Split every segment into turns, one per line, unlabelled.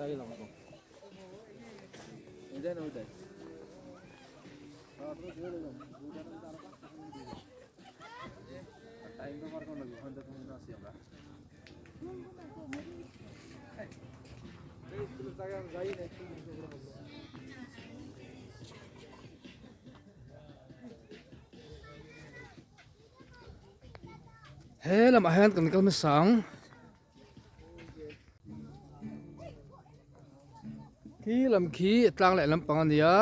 He lamah hian kan kal hmasa ang. Khi lam khi tlang leh lampang a ni a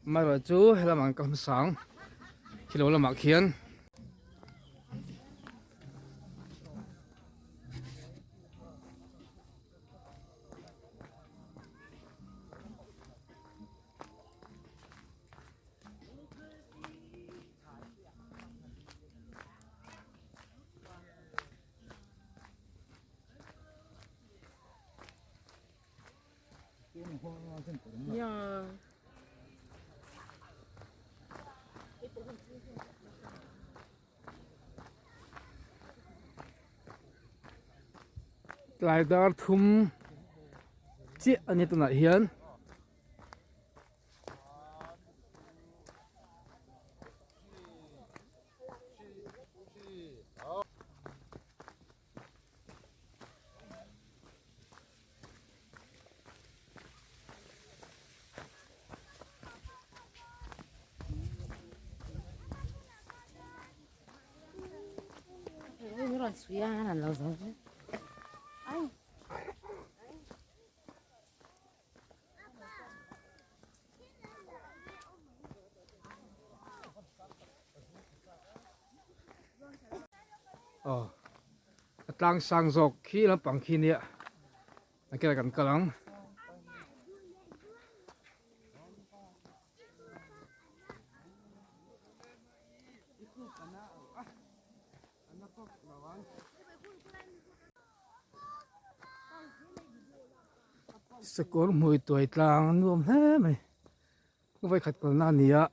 amaherawhchu he lamah an kal hmasa ang khi lo lamah khian. Tlai dar thum chiah a ni tunah hian. Aw a tlang sang zawk khi lampang khi nia a kela kan kal ang. Sakawr hmui tuai tlang a nuam hle mai vawikhat kalna a ni a.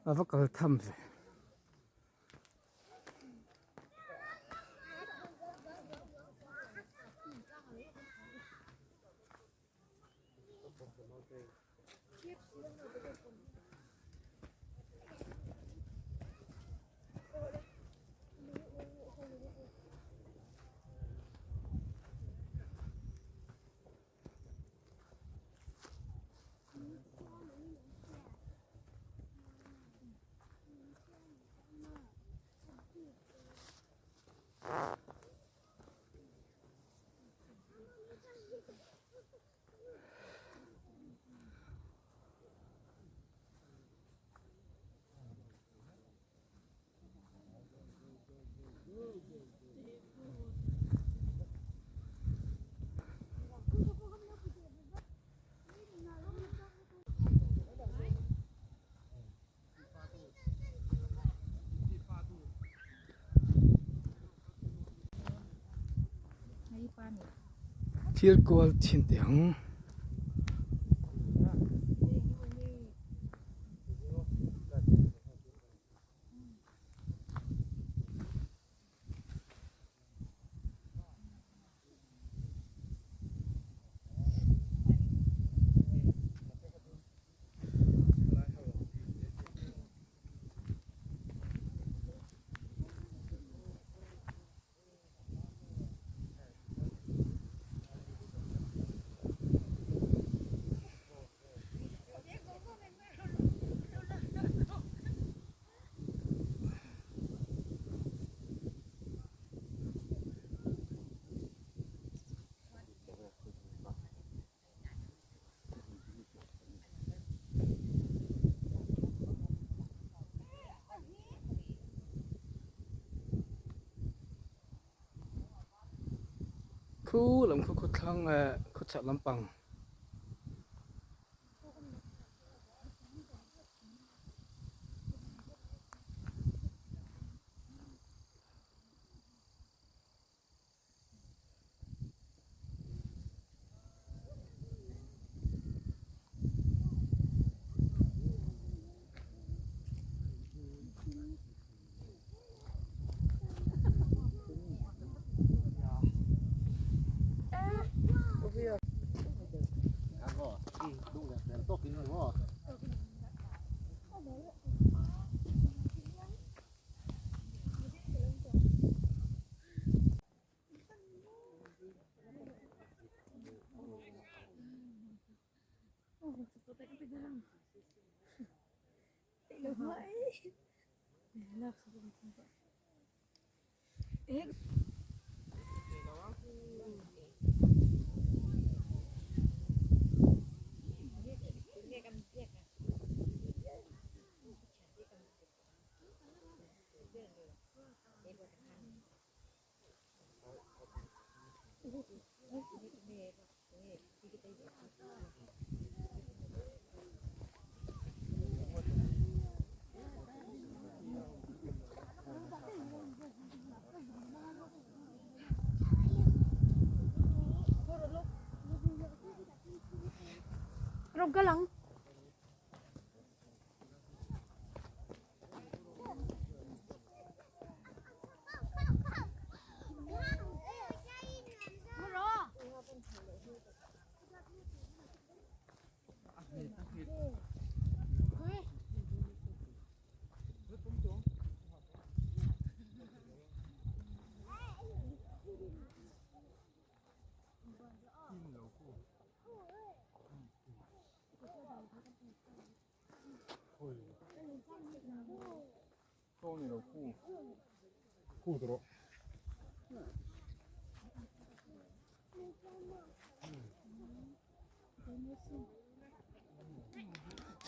A va kal tham ve. Thil kual chhin teh ang. Khu lam khu khawthlang eh khawchhak lampang.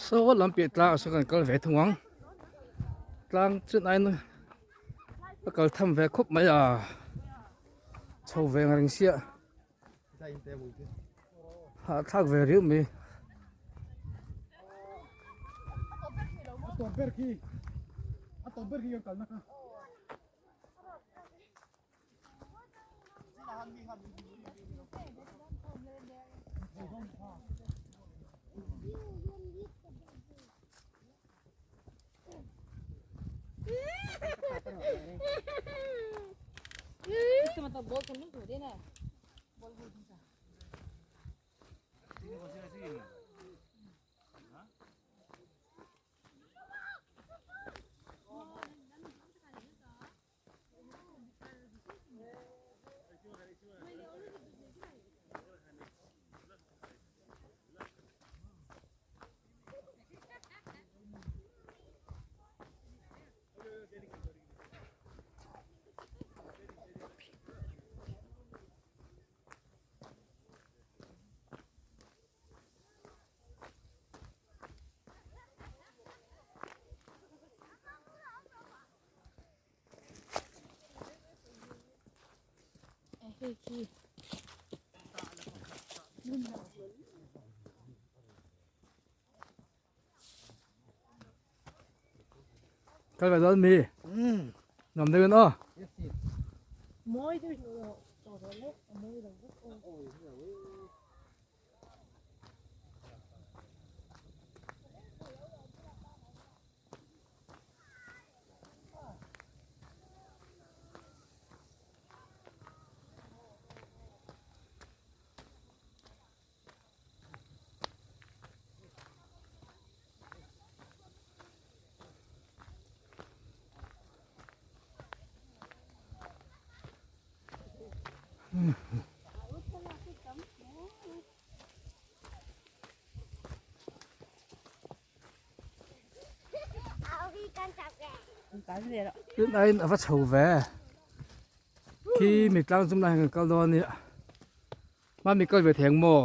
Saw lam piah tlang ah sawn kan kal ve thung ang tlang chu hnai in a kal tham ve khawp mai a chho ve ang reng sia hahthlak ve riau mai. Kal ve dawn mi? Nuam deuh in aw. Tunah a va chho ve khi mi tlang zum lai hian kan kal dawn a nia hmami kal ve thei ang maw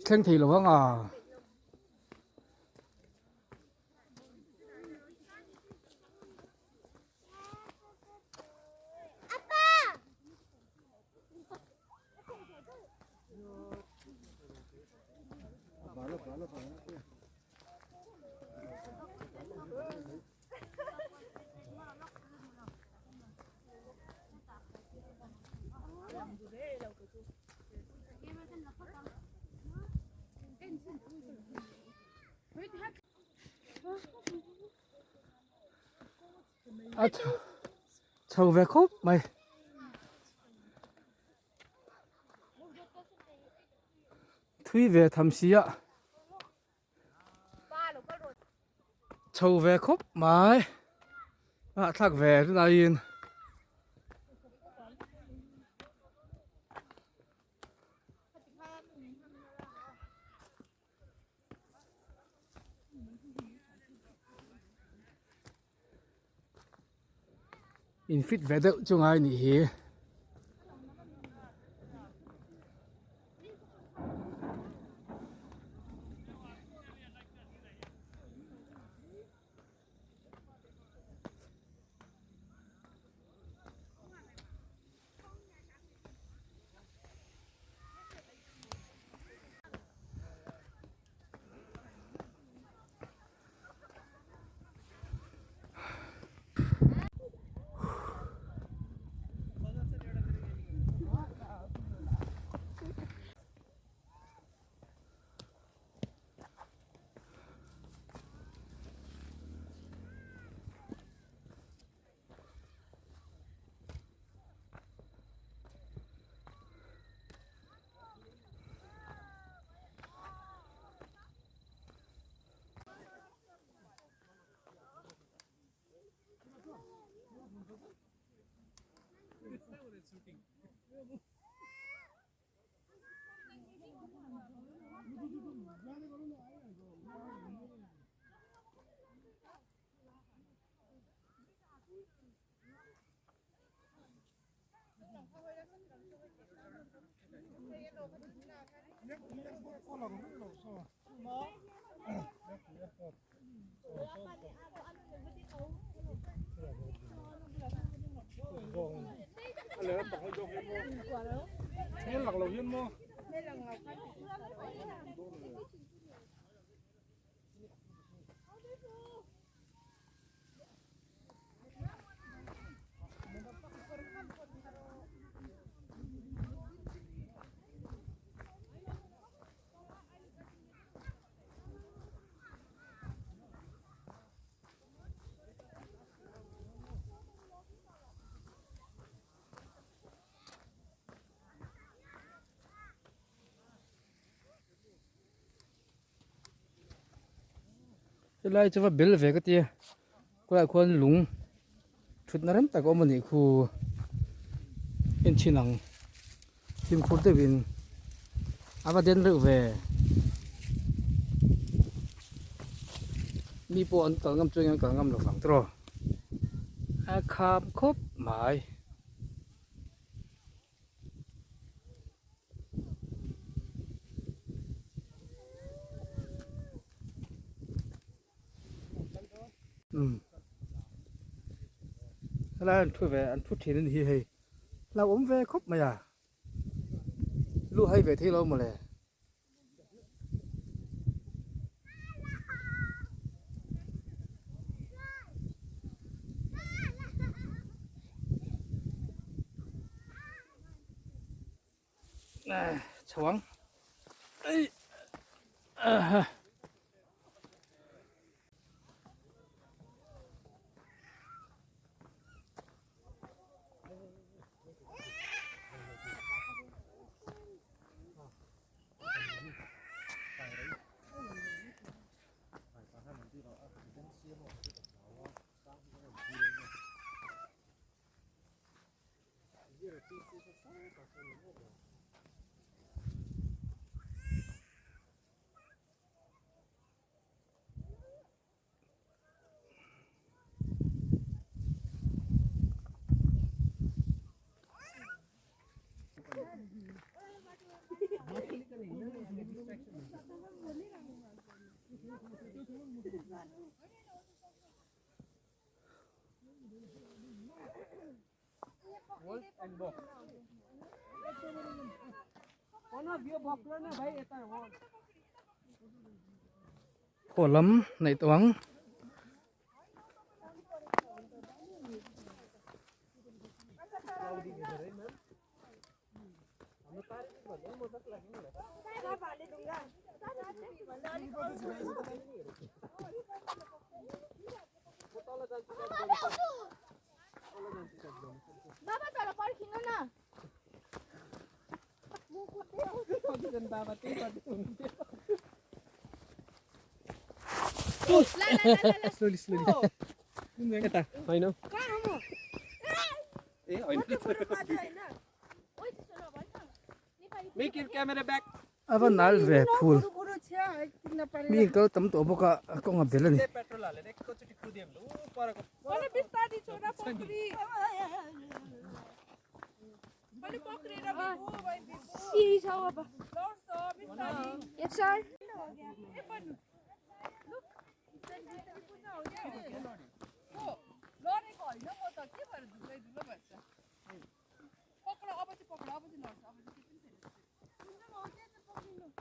thleng thei lo ang a. A chho ve khawp mai. Thui. Thui ve tham sia. Chho ve khawp mai. A thlak ve tunaiin. In fit ve deuh chu ngai nih hi. Helai chu va bel ve ka tia khawlaiah khuan lung thutna rem tak a awm a nih khu en chhin ang fimkhur deuhin a va den reuh ve mi pawh an kal ngam chuan an kal ngam lo vang tawh a kham khawp mai. Helai an thu ve an thu thin a ni hi hei hlauhawm ve khawp mai a lu hai ve thei lo mawle. Chho ang ei aha. Khaw lam neih tawh ang. Slowly slowly. यता
होइन
ए होइन
Make your camera back.
A va nal ve phul mi in kal tam tawh bawk a a kawng a bel a ni.
Petrol हालेर एकैचोटि कुद्यो भने त ऊ परको
Yes, sir.
लडेको होइन म त के भएर धुलै धुलो भएछ पक्र अब चाहिँ पक्र अब चाहिँ लड्छ अब चाहिँ केही पनि छैन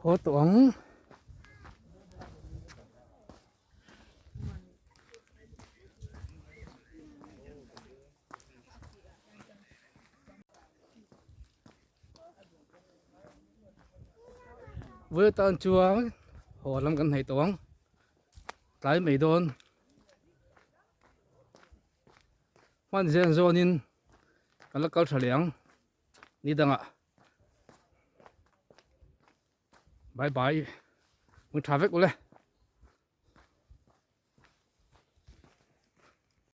Haw tawh ang. Vui tan chuan haw lam kan hnaih tawh ang tlai mai dawn hman zen zawnin kan la kal tha leh ang ni dangah bye bye hmang tha vek ule.